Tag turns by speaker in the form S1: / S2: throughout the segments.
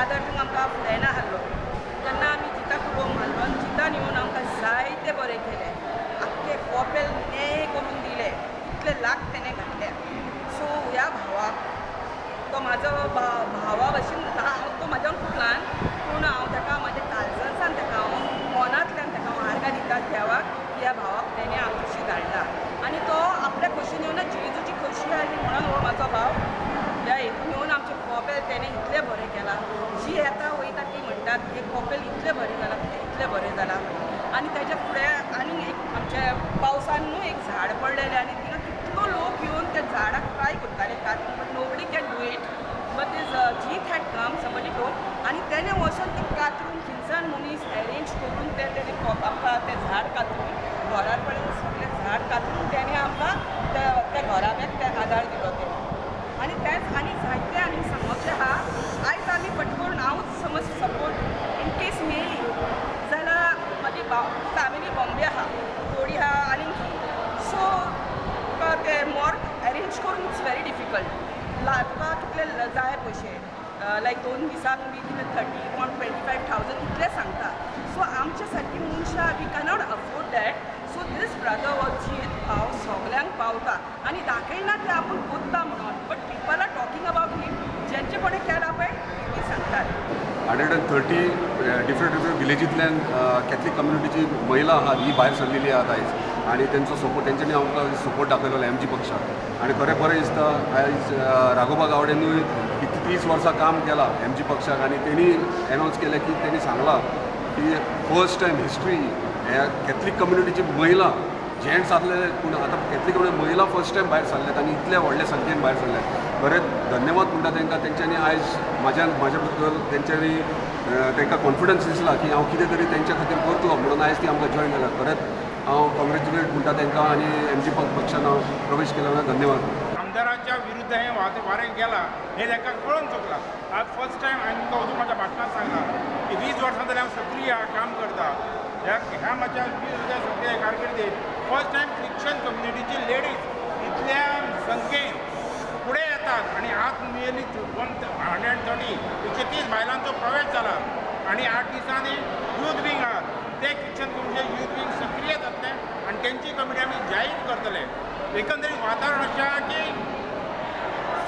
S1: आदार दिवंक आमकां फुडें ना आहलो तेन्ना आमी जिताक उलोवंक मारलो आनी जितान येवन आमकां जायते बरें केलें, आख्खें कॉपेल नें करून दिलें, कितले लाख तेणें घातले. सो ह्या भावाक तो म्हाजो भावा भशेन, तो म्हाज्यान खूब ल्हान पूण हांव ताका म्हाज्या काळजांतल्यान ताका हांव मनांतल्यान ताका हांव आर्गां दिता देवाक की ह्या भावाक तेणें आमच्याशी धाडला आनी तो आपल्या खोशयेन येवन जेजूची खोशी आसली म्हणून हो म्हाजो भाव ह्या हेतून येवन आमचें कॉपेल तेणें इतलें बरें केलां. जी येता वयता ती म्हणटात हें कॉपेल इतलें बरें जालां, तें इतलें बरें जालां. आनी ताच्या फुडें आनीक एक आमच्या पावसान न्हू एक झाड पडलेलें आनी थिंगा कितलो लोक येवन त्या झाडाक ट्राय करताले कातरून, but nobody can do it. But this Jeet had come, somebody told, आनी तेणें वचून तें कातरून थिंगसान मनीस एरेंज करून तें तेणें आमकां तें झाड कातरून घरार पडलें सगळें झाड कातरून तेणें आमकां त्या घराब्याक तें आदार दिलो तेणें. आनी तेंच आनी जायते आनी सांगचें आहा, आयज आमी फट करून हांवूच समज सपोज इन केस मेली जाल्यार म्हाजी फॅमिली बॉम्बे आहा, थोडी आहा आनी सो तुका तें मॉर्ग एरेंज करून it's very difficult. तुका कितले जाय पयशे लायक 2 दिसांक बी कितले 30 or 25,000 इतले सांगता. सो आमच्या सारकी मनशां we cannot afford that. So this brother हो जीत भाव सगल्यांक पावता आनी दाखयना ते आपूण कोत्ता म्हणून, but people are talking about him. जेंचे कोणें केलां पळय ती सांगतात.
S2: 130 डिफरंट डिफरंट विलेजींतल्यान कॅथलीक कम्युनिटीची महिला आहात ही भायर सरलेली आहात आयज आनी तेंचो सपोर्ट तेंच्यांनी आमकां सपोर्ट दाखयलो एम जी पक्षाक. आनी खरें बरें दिसता आयज राघोबा गावडेनूय कितली 30 वर्सां काम केलां एम जी पक्षाक आनी तेणी एनावन्स केलें की तेणी सांगलां की फर्स्ट टायम हिस्ट्री ह्या कॅथलीक कम्युनिटीची महिला, जेंट्स आसले पूण आतां कॅथलीक कम्युनिटी महिला फर्स्ट टायम भायर सरल्यात आनी इतल्या व्हडल्या संख्येन भायर सरल्यात. खरेंच धन्यवाद म्हणटा तांकां, तेंच्यांनी आयज म्हाज्या बद्दल तेंच्यांनी तांकां कॉन्फिडन्स दिसला की हांव कितें तरी तेंच्या खातीर करतलो म्हणून आयज ती आमकां जॉयन जाल्या. खरेंच हांव कॉंग्रेच्युलेट म्हणटा तांकां आनी एम जी पक्षान हांव प्रवेश केला म्हणून धन्यवाद.
S3: आमदाराच्या विरुद्ध हें वारें गेलां हें तांकां कळून चुकलां. आज फर्स्ट टायम हांवें तुमकां अजून म्हाज्या भाशणांत सांगलां की 20 वर्सां जाल्यार हांव सक्रीय काम करता. ह्या म्हाज्या 20 वर्सां सक्रीय कारकिर्दीत फर्स्ट टायम क्रिश्चन कम्युनिटीची लेडीज इतल्या संख्येन फुडें येतात आनी आज नियरली 130 130 बायलांचो प्रवेश जाला आनी 8 दिसांनी यूथ विंग आहात ते क्रिश्चन कम्युनिटीचे यूथ विंग सक्रीय जातले आनी तेंची कमिटी आमी जाहीर करतले. एकंदरीत वातावरण अशें आहा की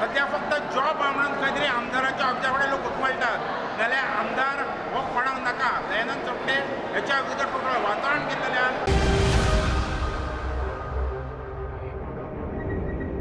S3: सद्या फक्त जॉब आहा म्हणून खंय तरी आमदाराच्या ऑफिसा कडेन लोक घुटमळटात, नाल्यार आमदार हो कोणाक नाका. दयानंद सोपटे हेच्या विरुद्ध टोटल वातावरण केल्लें आहा.